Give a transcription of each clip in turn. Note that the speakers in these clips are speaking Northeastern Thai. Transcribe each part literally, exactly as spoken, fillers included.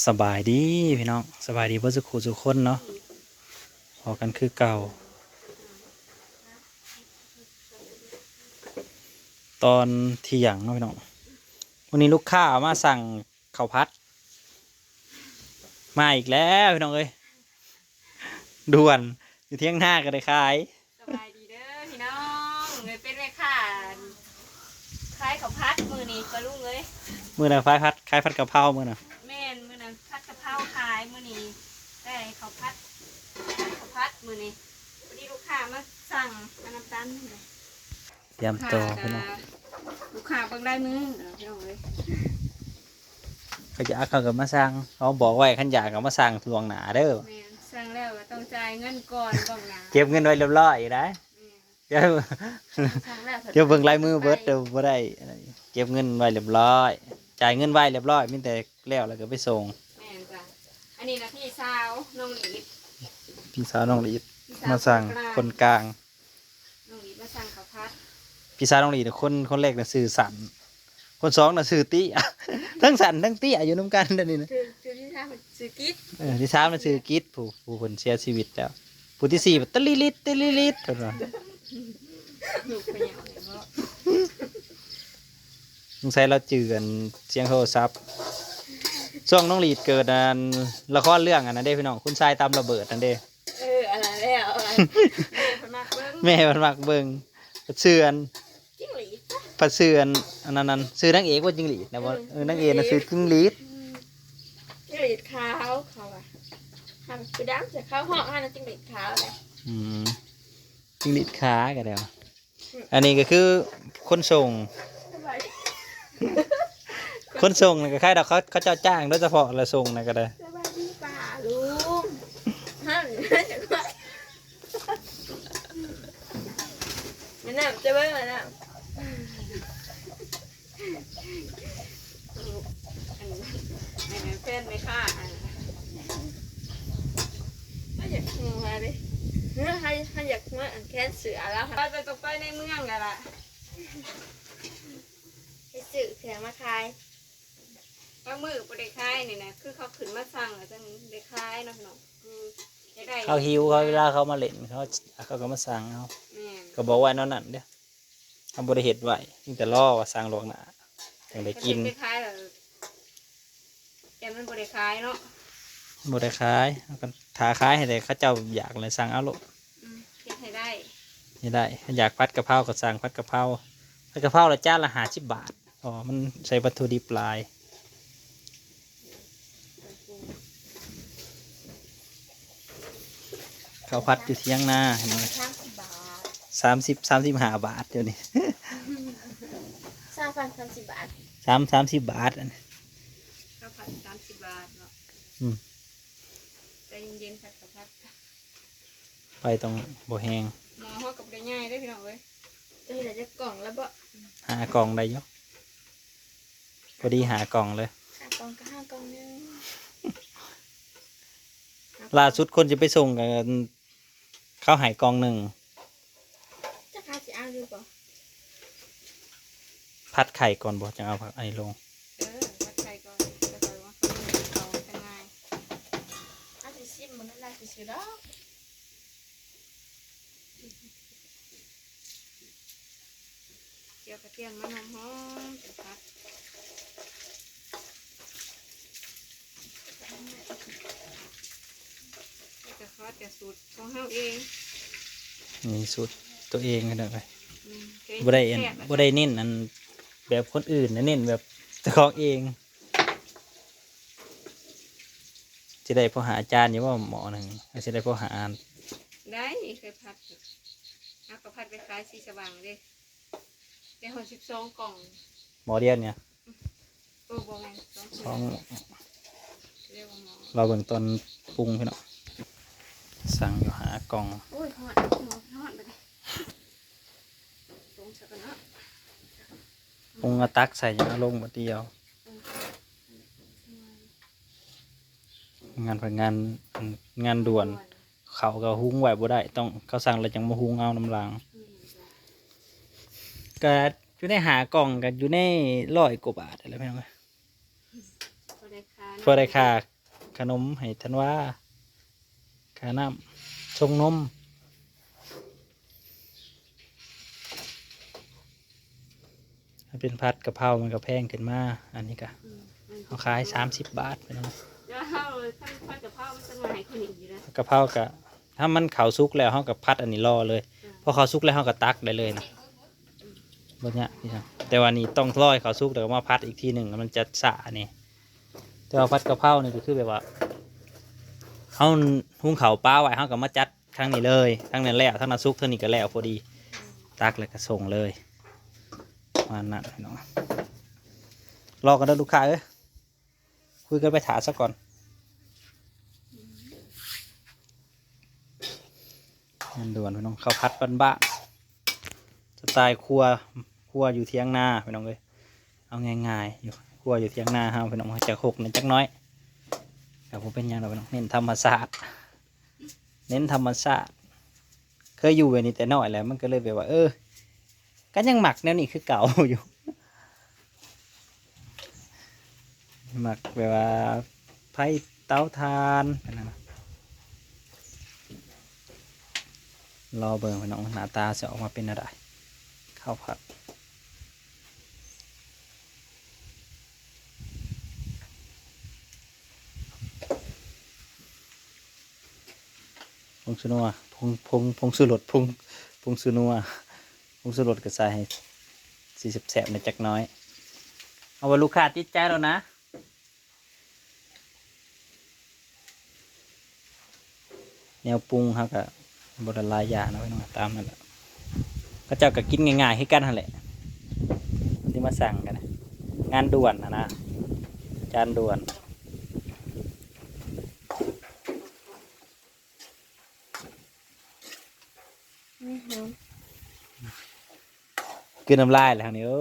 สบายดีพี่น้อง สบายดีเบิดสุขุสุคนเนาะ พอกันคือเก่า ตอนเที่ยงเนาะพี่น้อง วันนี้ลูกค้ามาสั่งข้าวผัด มาอีกแล้วพี่น้องเอ้ย ด่วน อยู่เถียงนาก็ได้ขาย สบายดีเด้อพี่น้อง เลยเป็นแม่ค้าขายข้าวผัดมื้อนี้ปะลุงเอ้ย มื้อน่ะขายผัด ขายผัดกะเพรามื้อน่ะ แม่น มื้อนั้นผัดกะเพราขาย มื้อนี้ได้ข้าวผัด ข้าวผัดมื้อนี้ พอดีลูกค้ามาสั่ง เอาน้ำตาลนี่เลย เตรียมตัวพี่น้อง ลูกค้าเบิ่งลายมือเนาะพี่น้องเอ้ย เขาจะเอาเขาก็มาสั่ง เขาบอกไว้คันอยากก็มาสั่งล่วงหน้าเด้อ แม่น สั่งแล้วก็ต้องจ่ายเงินก่อนล่วงหน้า เก็บเงินไว้เรียบร้อยอยู่นะ แม่น เดี๋ยว สั่งแล้ว เดี๋ยวเบิ่งลายมือเบิด เดี๋ยวบ่ได้ เก็บเงินไว้เรียบร้อย จ่ายเงินไว้เรียบร้อย มีแต่แล้วแล้วก็ไปส่ง แม่นจ้ะ อันนี้นะพี่สาวน้องหลีด พี่สาวน้องหลีด พี่สาว มาสั่ง คนกลาง คนกลาง น้องหลีดมาสั่งข้าวผัด พี่สาวน้องหลีดน่ะคน คนแรกน่ะชื่อสัน คนสองน่ะชื่อตี้ ทั้งสันทั้งตี้อยู่นำกันเดี๋ยวนี้นะ คือ คือที่สามมันชื่อกิด เออ ที่สามน่ะชื่อกิด ผู้ ผู้เพิ่นเสียชีวิตแล้ว ผู้ที่สี่บัดตะลิลิด ตะลิลิด เพิ่นว่า ลูกไปหยังเลยเนาะ สงสัยเราจื่ออันเสียงโทรศัพท์ ช่วงน้องหลีดเกิดอันละครเรื่องอันนั้นเด้พี่น้อง คุณชายตำระเบิดนั่นเด้ เออ อันนั้นแล้ว อันนั้น แม่เพิ่นมักเบิ่ง แม่เพิ่นมักเบิ่ง เชื่อน จิ้งหรีดปะ ผัดเชื่อน อันนั้นนั่น ชื่อนางเอกว่าจิ้งหรีดนะบ่ เออ เออ นางเอกน่ะชื่อจิ้งหรีด อืม จิ้งหรีดขาวเขาอะ ทำคือดำ แต่เขาฮ้องหั่นน่ะจิ้งหรีดขาวแหละ อืม จิ้งหรีดขาก็แล้ว อืม อันนี้ก็คือคนส่ง สบายดี คนส่งนี่ก็คล้ายดอก เขา เขาเจ้าจ้างโดยเฉพาะละส่งนะก็ได้ สบายดีป้าลุง หั่น มานั่งจะเบิ่งมานั่ง อันนั้นแฟนแม่ค้า อันนั้น ถ้าอยากหัวเลย เฮ้ย ถ้า ถ้าอยากหัวอันแขนเสื้อแล้ว ไป ไป ต้องไปในเมืองแล้วล่ะ ไปซื้อเครื่องมาขาย บางมื้อบ่ได้ขายนี่นะ คือเขาขึ้นมาสั่งแล้วจั่งได้ขายเนาะพี่น้อง คือจะได้ เขาหิว เขาเวลาเขามาเล่น เขา เขาก็มาสั่งเอา แม่น ก็บอกว่าแนวนั้นเด้อ เขาบ่ได้เฮ็ดไว้ มีแต่รอว่าสั่งล่วงหน้า จั่งได้กิน คันสิไปขายแล้ว แต่มันบ่ได้ขายเนาะ บ่ได้ขาย เอากันถ้าขายให้ได้ เขาเจ้าอยากเลยสั่งเอาโลด อืม เฮ็ดให้ได้ ให้ได้ อยากผัดกะเพราก็สั่งผัดกะเพรา ผัดกะเพราละจานละห้าสิบบาท อ๋อ มันใช้วัตถุดิบหลาย ข้าวผัดอยู่เถียงนา เห็นบ่ สามสิบบาท สามสิบ สามสิบห้าบาทเดี๋ยวนี้ สามพัน สามสิบบาท สาม สามสิบบาทอันนี้ ข้าวผัดสามสิบบาทเนาะ อืม ใจเย็นๆ ผัดข้าวผัด ไฟต้องบ่แฮง หม้อเฮาก็บ่ได้ใหญ่เด้อพี่น้องเอ้ย จะเฮ็ดได้จักกล่องแล้วบ่ ห้ากล่องได้อยู่ พอดีห้ากล่องเลย ห้ากล่องก็ห้ากล่องหนึง ล่าสุดคนจะไปส่งกัน เขาให้กล่องหนึ่ง จักหาสิเอาอยู่บ่ ผัดไข่ก่อนบ่ จั่งเอาผักอันนี้ลง เออ ผัดไข่ก่อน แล้วค่อยว่าเขาเอาจั่งง่าย เอาสิชิมมันนั่นล่ะสิซื้อดอก เจียวกระเทียมมันหอมๆ จะผัด จะผัดแต่สูตรของเฮาเอง นี่สูตรตัวเองกันเลย อืม บ่ได้อัน แซ่บ บ่ได้เน้นอันแบบคนอื่นนะ เน้นแบบเจ้าของเอง สิได้พอหาจานอยู่บ่ หม้อหนึ่ง สิได้พอหาอัน ได้ เคยผัดอยู่ เอาก็ผัดไปขายสีสว่างเด้ ได้ฮอดสิบสองกล่อง หม้อเดียวเนี่ย โอ้ บ่แม่น สอง สอง เรียกว่าหม้อ เราเบิ่งตอนปรุงพี่น้อง สั่งอยู่ห้ากล่อง โอ้ย ฮ้อน หม้อฮ้อนไปเลย ปรุงซะก่อนเนาะ ปรุงเอาตักใส่ ยังเอาลงมาเดียว อืม งานผัดงาน งานด่วน ด่วน เขาก็หุงไว้บ่ได้ ต้อง เขาสั่งแล้วจั่งมาหุงเอานำหลัง อืม ก็อยู่ในห้ากล่อง ก็อยู่ในร้อยกว่าบาทอะไรพี่น้องเอ้ย บ่ได้ขาย เพื่อได้ค่าขนมให้ธันวา ค่าน้ำชงนม ถ้าเป็นผัดกะเพรามันก็แพงขึ้นมา อันนี้ก็ อืม เขาขายสามสิบบาทไปเนาะ แล้วเฮาเลยผัดกะเพรามันจะง่ายขึ้นอีกอยู่แล้ว ผัดกะเพราก็ถ้ามันเข้าสุกแล้วเขาก็ผัดอันนี้รอเลย พอเข้าสุกแล้วเขาก็ตักได้เลยนะ บ่ยากพี่น้อง แต่ว่านี่ต้องรอให้เข้าสุกแล้วก็มาผัดอีกทีหนึ่ง มันจะสะนี่ แต่ว่าผัดกะเพรานี่ก็คือแบบว่า เขาหุงข้าวปลาไว้ เขาก็มาจัดทั้งนี้เลย ทั้งนั้นแล้ว ทั้งนั้นสุก ทั้งนี้ก็แล้วพอดี ตักแล้วก็ส่งเลย ประมาณนั้นพี่น้อง รอกันเด้อลูกค้าเอ้ย คุยกันไปถาซะก่อน งานด่วนพี่น้อง ข้าวผัดบ้านๆ สไตล์ครัว ครัวอยู่เถียงนาพี่น้องเอ้ย เอาง่ายๆ อยู่ ครัวอยู่เถียงนาเฮาพี่น้อง จะหกนิดจักหน่อย ก็บ่เป็นหยังดอกพี่น้อง เน้นธรรมชาติ เน้นธรรมชาติ เคยอยู่แบบนี้แต่น้อยแล้ว มันก็เลยแบบว่า เออ ก็ยังมักแนวนี้คือเก่าอยู่ มักแบบว่าไฟเตาถ่านอันนั้นนะ รอเบิ่งพี่น้อง หน้าตาสิออกมาเป็นอะไร ข้าวผัด ผงชูนัว ผง ผง ผงชูรส ผง ผงชูนัว ผงชูรสก็ใส่ให้สิแซ่บๆ หน่อยจักหน่อย เอาว่าลูกค้าติดใจแล้วนะ แนวปรุงเฮาก็บ่ได้หลายอย่างนะพี่น้อง ตามนั่นแหละ เขาเจ้าก็กินง่ายๆ คือกันหั่นแหละ ที่มาสั่งกันนะ งานด่วนนะนะ จานด่วน อือหือ กลืนน้ำลายแล้วนี่ โอ้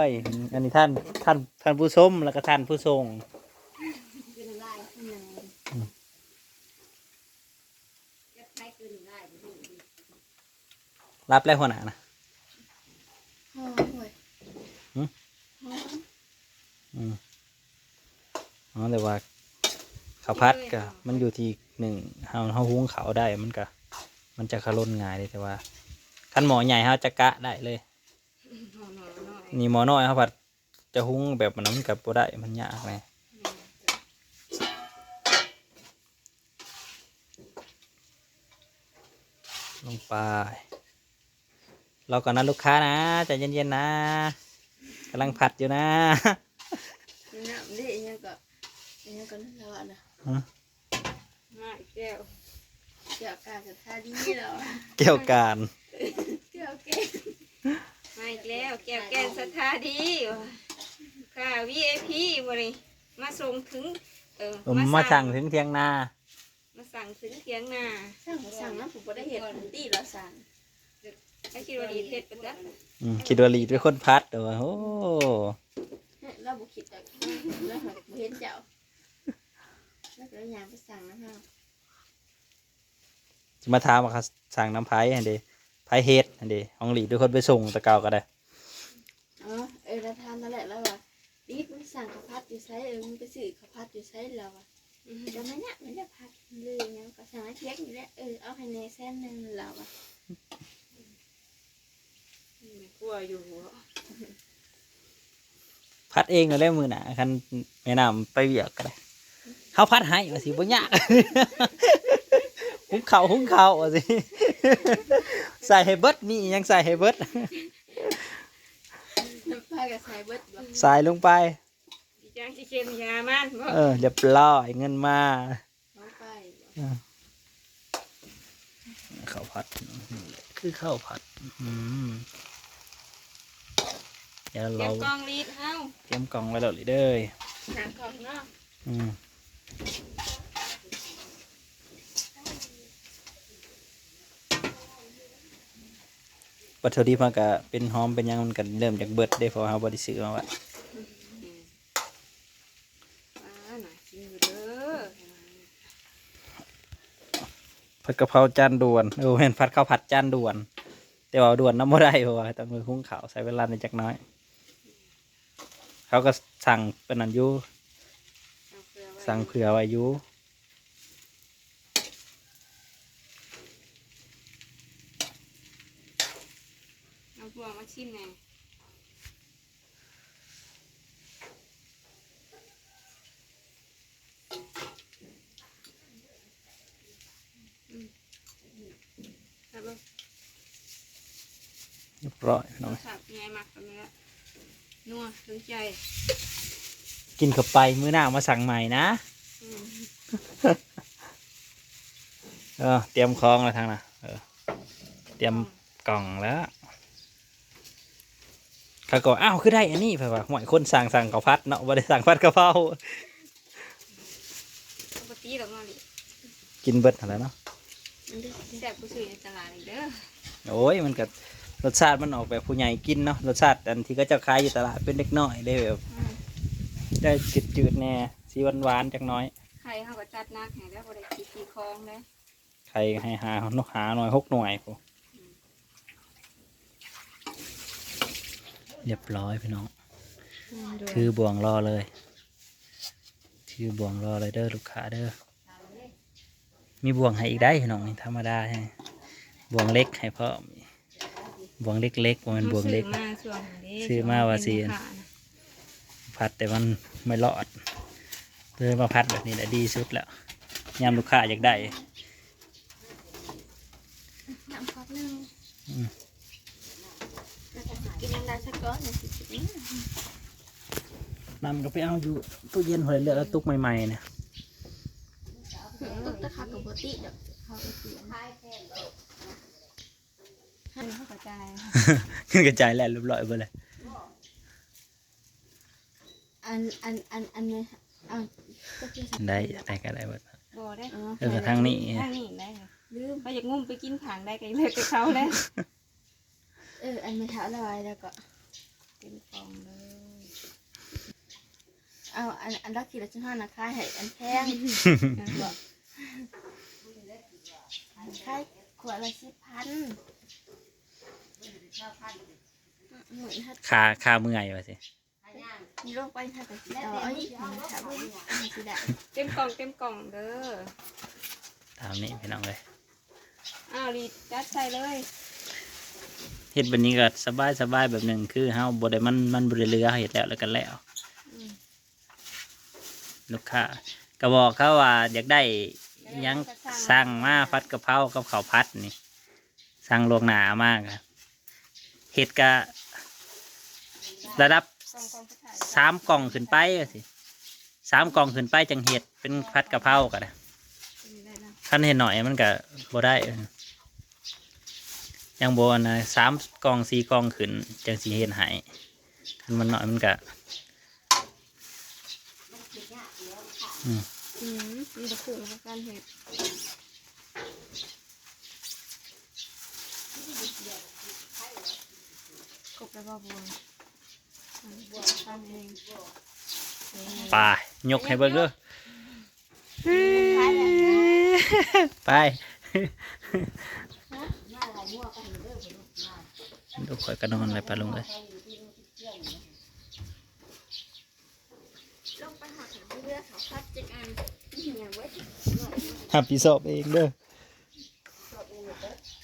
ย อันนี้ท่าน ท่าน ท่านผู้ชม แล้วก็ท่านผู้ส่ง กลืนน้ำลายข้างใน อืม เก็บไข่กลืนน้ำลายไปดูดิ รับแล้วหัวหน้านะ โอ้ย หืม หอม อืม อ๋อ แต่ว่าข้าวผัดก็มันอยู่ที่หนึ่ง เฮา เฮาหุงข้าวได้ มันก็ มันจะขะล่นง่ายเลย แต่ว่าคันหม้อใหญ่เฮาจะกะได้เลย หอมหน่อยหน่อย นี่หม้อน้อยเฮาผัดจะหุงแบบนั้นมันก็บ่ได้ มันยากไง ลงไป รอก่อนนะลูกค้านะ ใจเย็นๆ นะ กำลังผัดอยู่นะ น้ำนี่ยังก็ยังก็นั่นแล้วอะนะ ฮะ มาอีกแล้ว เกี่ยวกับสถานีแล้วอะ แก้วการ เกี่ยวเก่งมาอีกแล้วแก้วแก่นสถานีว่ะค่ะ วีไอพี มื้อนี้มาส่งถึง เออ เออ มาสั่งถึงเถียงนา มาสั่งถึงเถียงนา สั่งสั่งนะผมบ่ได้เห็นตี้เราสั่ง ไอ้คิดว่าดีเผ็ดปะจ๊ะ อืม คิดว่าลีดเป็นคนผัดแต่ว่า โอ้ เราบ่คิดแต่เราบ่เห็นเจ้า แล้วก็ย่างไปสั่งนะฮะ สิมาถามว่าเขาสั่งน้ำไผหั่นเด้ ไผเฮ็ดหั่นเด้ ของลีดเป็นคนไปส่งแต่เก่าก็ได้ อ๋อ เออ เราถามนั่นแหละ แล้วว่า ลีดมึงสั่งข้าวผัดอยู่ไส เออ มึงไปซื้อข้าวผัดอยู่ไส เราว่า อืม จะมาเนี่ยมันจะผัดเลยยังก็สั่งให้เพียงอยู่แหละ เออ เอาให้แหน่แสนหนึ่ง เราว่า อืม กลัวอยู่หัว ผัดเองก็ได้มื้อหน้า คันแม่น้ำไปเวียกก็ได้ เขาผัดให้ว่าสิบ่ยาก หุงข้าว หุงข้าวว่าสิ ใส่ให้เบิด มีอิหยังใส่ให้เบิด น้ำปลากับใส่เบิดบ่ ใส่ลงไป อีจางสิเค็มยามันบ่ เออ เรียบร้อย เงินมา น้ำปลาอีกบ่ อ่ะ ข้าวผัด คือข้าวผัด อืม เดี๋ยว เก็ เรา บกล่องลีดเฮา เตรียมกล่องไว้แล้วเลยเด้อ หากล่องเนาะ อืม วัตถุดิบมันก็เป็นหอมเป็นหยัง มันก็เริ่มจากเบิดเด้ เพราะว่าเราบ่ได้ซื้อมาไว้ อ่าน่ากินอยู่เด้อ ผัดกะเพราจานด่วน เออ แม่น ผัดข้าวผัดจานด่วน แต่ว่าด่วนนำบ่ได้ เพราะว่าต้องไปหุงข้าว ใช้เวลาในจักหน้อย เขาก็สั่งเป็นอันอยู่ เอาเกลือไว้ สั่งเผื่อไว้อยู่ เอาบ่วงมาชิมแหน่ ครับลูก เรียบร้อยพี่น้อง สับไงหมักแบบนี้ละนัวถึงใจ กินเข้าไปมื้อหน้ามาสั่งใหม่นะ อืม เออ เตรียมของแล้วทางนะเออ เตรียมกล่องแล้ว เขาก็อ้าวคือได้อันนี้เพิ่นว่าห่วยคนสั่งสั่งข้าวผัดเนาะบ่ได้สั่งผัดกะเพรา ปกติหรอกเนาะนี่ กินเบิดหั่นแหล้วเนาะ มันแซ่บกว่าซื้อในตลาดอีกเด้อ โอ้ยมันก็รสชาติมันออกแบบผู้ใหญ่กินเนาะรสชาติอันที่เขาเจ้าขายอยู่ตลาดเป็นเด็กน้อยได้แบบ อืม ได้จืดๆแน่สีหวานๆจักหน่อย ไข่เขาก็จัดหนักให้แล้วบ่ได้ขี้ขี้คองเลย ไข่ให้หาหน่อยหาหน่อยหกหน่วยพุ้นเรียบร้อยพี่น้อง ถือบ่วงรอเลย ถือบ่วงรอเลยเด้อลูกค้าเด้อ มีบ่วงให้อีกได้พี่น้องนี่ธรรมดาแฮงบ่วงเล็กให้พร้อมบ่วงเล็กๆบ่แม่นบ่วงเล็ก ซื้อมาช่วงนี้ ซื้อมาว่าสิ ช่วงนี้ ผัดแต่มันไม่รอดเลยมาผัดแบบนี้แหละดีสุดแล้วยามลูกค้าอยากได้ น้ำพักหนึ่ง อืม กินน้ำได้สักก้อนหนึ่งสิบสิบนี่ น้ำก็ไปเอาอยู่ตู้เย็นหอยเหลือแล้วตุกใหม่ๆเนี่ย ตุ๊กตะขากับปกติเดี๋ยวเขาไปเสีย ให้เขากระจาย ขึ้นกระจายแล้วเรียบร้อยไปเลย อันอันอันอันนี้เอาก็คือ ได้ได้ก็ได้เบิด บ่ได้ เออทางนี้ ทางนี้ได้ค่ะลืมเขาอยากงุ้มไปกินทางได้ก็เลยไปเขาแล้ว เออ อันไม่เท่าไรแล้วก็เต็มกล่องเลย เอาอันอันละขีดละสิบห้านะขายให้อันแพง บอกขายขวดละสิบพัน ค่าค่าเมื่อยว่าสิ นี่ลงไปถ้าแต่สิเอาอันนี้ถามว่าสิได้ เต็มกล่องเต็มกล่องเด้อ ตามนี้พี่น้องเลย อ้าวรีดจัดใส่เลย เฮ็ดแบบนี้ก็สบายสบายแบบหนึ่งคือเฮาบ่ได้มันมันบ่ได้เหลือเฮ็ดแล้วแล้วกันแล้ว อืม ลูกค้าก็บอกเขาว่าอยากได้หยังสั่งมาผัดกะเพรากับข้าวผัดนี่ สั่งล่วงหน้ามากเฮ็ดกะระดับ กล่องกล่องสุดท้าย สามกล่องขึ้นไปว่าสิสามกล่องขึ้นไปจังเฮ็ดเป็นผัดกะเพราก็ได้ นี่ได้นะ คันเฮ็ดหน่อยมันก็บ่ได้ยังบ่นะสามกล่องสี่กล่องขึ้นจังสิเฮ็ดให้คันมันน้อยมันก็อืม อืมมันจะคุ้มกับการเห็ดครบแล้วบ่บัว ไปยกให้เบิ่งเด้อไปลูกข่อยก็นอนเลยปะลุงเอ้ย ลงไปหาเรือเขาพัดจักอันอย่างเว้ย รับผิดชอบเองเด้อ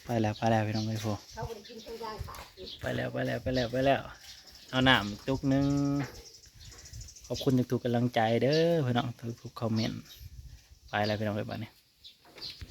ไปแล้วไปแล้วพี่น้องเอ้ยพ่อไปแล้วไปแล้วไปแล้วไปแล้วเอาน้ำตุกหนึ่งขอบคุณทุกๆกำลังใจเด้อพี่น้องทุกๆคอมเมนต์ไปแล้วพี่น้องเอ้ยบัดนี้